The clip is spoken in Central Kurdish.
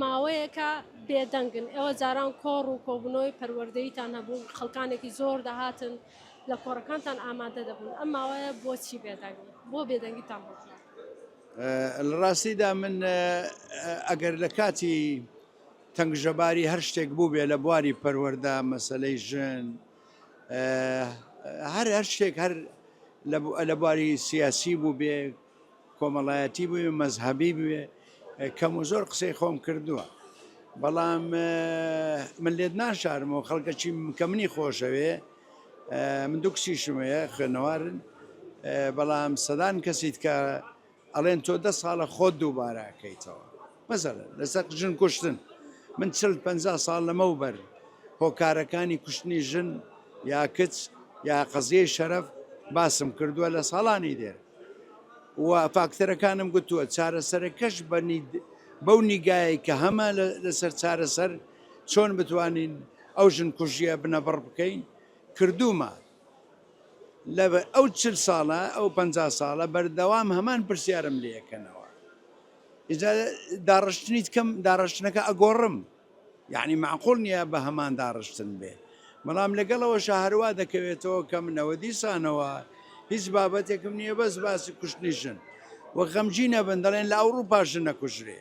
ماوەیەکە بێدەنگن، ئێوە جاران کۆڕ و کۆبوونەوەی پەروەردەییتان هەبوو، خەڵکانێکی زۆر دەهاتن لە کۆڕەکانتان ئامادە دەبوون، ئەم ماوەیە بۆچی بێدەنگن؟ بۆ بێدەنگیتان هەڵبژارد؟ لە ڕاستیدا من ئەگەر لە کاتی تەنگژەباری هەر شتێک بووبێ لە بواری پەروەردە، مەسەلەی ژن، هەر هەر شتێک هەر لە بواری سیاسی بووبێ، کۆمەڵایەتی بووێ مەزهەبی بوێ کەم و زۆر قسەی خۆم کردووە بەڵام من لێت ناشارمەوە خەڵکەچی کە منی خۆشەوێ من دوو کچیشم هەیە خوێنەوارن بەڵام سەدان کەسیت کە ئەڵێن تۆ دە ساڵە خۆت دووبارەکەیتەوە مەسەلەن لەسەر ژن کوشتن من چل پەنجا ساڵ لەمەوبەر هۆکارەکانی کوشتنی ژن یا کچ یا قەزیەی شەرەف باسم کردووە لە ساڵانی دێر و فاکتەرەکانم گوتووە چارەسەرەکەش بەو نیگایەی کە هەمە لەسەر چارەسەر چۆن بتوانین ئەو ژن کوژیە بنەبڕ بکەین کردوومە لە ئەو چل ساڵە ئەو پ ساڵە بەردەوام هەمان پرسیارم لەکەنەوە ئیجا داڕشتنیت کەم داڕشتنەکە ئەگۆڕم یعنی معقول نییە بە هەمان داڕشتن بێ بەڵام لەگەڵەوەشا هەروا دەکەوێتەوە کە منەوە دیسانەوە هیچ بابەتێکم نییە بەس باسی کوشتنی ژن و غەمگین نەبن دەڵێن لە ئەوروپا ژن نەکوژرێ.